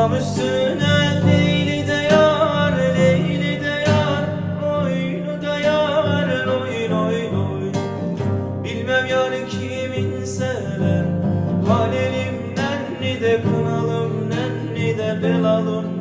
Gam üstüne Leýli de ýar, Leýli de ýar, Oýly da ýar, loý loý loý. Bilmem ýar kimin sever, Halelim nenni de kınalım, nenni de belalım.